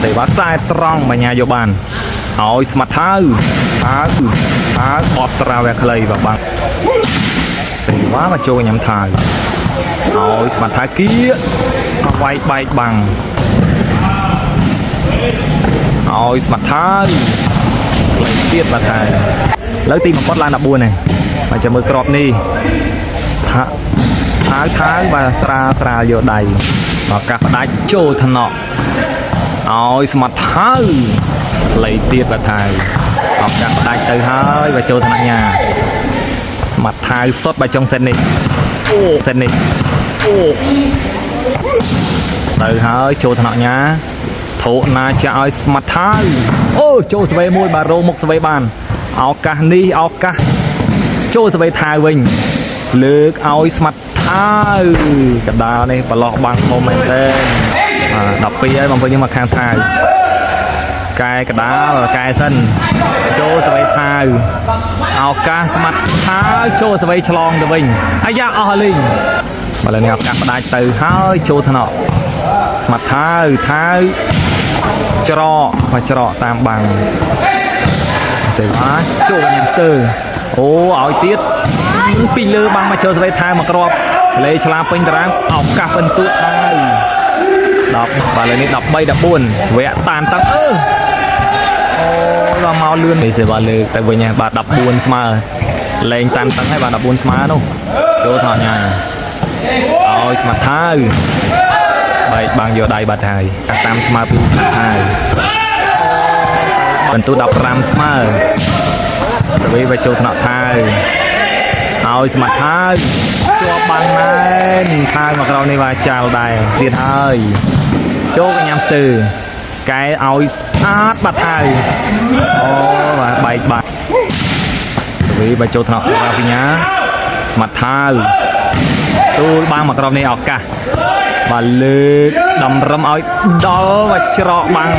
សេវ៉ាខ្សែត្រង់បញ្ញាយកបានឲ្យស្មាត់ថៅថៅថៅបត់ត្រាវែខ្លីបាទបាំងសេវ៉ាមកចូលញ៉ាំថៅឲ្យស្មាត់ថៅគៀមកវាយបែកបាំងឲ្យស្មាត់ថៅខ្លីទៀតបាទថៅលើកទីបំផុតឡើង14ហើយបាទចាំមើលក្របនេះថាថៅថៅបាទស្រាលស្រាលយកដៃបាទកាសផ្ដាច់ចូលថ្នាក់ ឲ្យស្មាត់ថៅខ្លីទៀតបាទថៅអបកាសផ្ដាច់ទៅហើយបាទចូលថ្នាក់ញ៉ាស្មាត់ថៅសុតបាទចុងសេតនេះអូសេតនេះអូទៅហើយចូលថ្នាក់ញ៉ាធោណាចាក់ឲ្យស្មាត់ថៅអូចូលស្វេមួយបាទរោមុខស្វេបានឱកាសនេះឱកាសចូលស្វេថៅវិញលើកឲ្យស្មាត់ថៅកដាលនេះប្រឡោះបាំងមុំមែនទេបាទ12ហើយបងប្អូនយើងមកខាងថៅកែកដាលកែសិនចូលស្វេថៅឱកាសស្មាត់ថៅចូលស្វេឆ្លងទៅវិញអាយ៉ាអស់លីងបាទឥឡូវនេះឱកាសផ្ដាច់ទៅហើយចូលថ្នាក់ស្មាត់ថៅថៅច្រកមកច្រកតាមបាំងសេវ៉ាចូលញ៉ាំស្ទើអូឲ្យទៀតពីលើបាំងមកចូលស្វេថៅមកក្របឆ្លេឆ្លាពេញតារាងឱកាសពិន្ទុថៅ10បាទឥឡូវនេះ13 14វគ្គតានតឹងអឺអូយដល់មកលឿននេះសេវ៉ាលើកទៅវិញហើយបាទ14ស្មើលែងតានតឹងហើយបាទ14ស្មើនោះចូលថតញ៉ាឲ្យស្មាត់ថៅបែកបាំងយកដៃបាត់ហើយតាមស្មើពីស្មាត់ថៅបន្ទូ15ស្មើសវីវាចូលថ្នាក់ថៅឲ្យស្មាត់ថៅជាប់បាំងណែនថៅមកក្រោមនេះបាទចាល់ដែរទៀតហើយចូលកញ្ញាំស្ទើកែឲ្យស្អាតបាត់ថៅអូបាទបែកបាត់សវីវាចូលថ្នាក់រ៉ាវិញ្ញាស្មាត់ថៅទូលបាំងមកក្រោមនេះឱកាសបាទលើកតម្រឹមឲ្យដល់បាទច្រកបាំង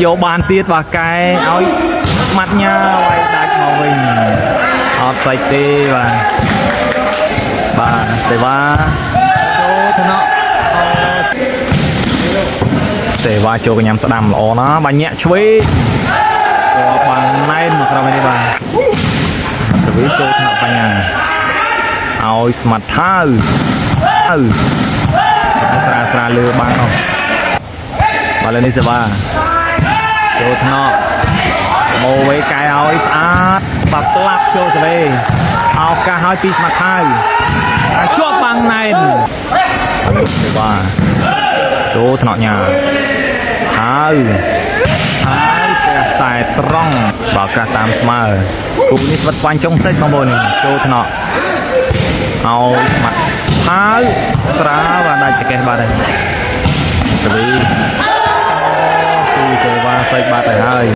យកបានទៀតបាទកែឲ្យស្មាត់ញ៉ាវាយដាច់មកវិញអត់សាច់ទេបាទបាទសេវ៉ាចូលថ្នាក់អូសេវ៉ាចូលកញ្ញាំស្ដាំល្អណាស់បាទញាក់ឆ្វេងគាត់បាំងណែនមកក្រោមនេះបាទសវីចូលថ្នាក់បញ្ញាឲ្យស្មាត់ថៅថៅស្រាលស្រាលលើបាំងនោះបាទលើនេះសេវ៉ាចូលថ្នាក់ម៉ូវេកែឲ្យស្អាតបាទផ្លាប់ចូលសវេឱកាសឲ្យពីស្មាត់ថៅជាប់បាំងណែនសេវ៉ាចូលថ្នាក់ញ៉ាថៅថៅផ្ទះខ្សែត្រង់បើឱកាសតាមស្មើគូនេះស្វិតស្វាញចុងសេចបងប្អូនចូលថ្នាក់ឲ្យស្មាត់ថៅស្រាលបាទដាច់ចកេះបាត់ហើយសវីអូស៊ីសេវ៉ាសាច់បាត់ទៅហើយ។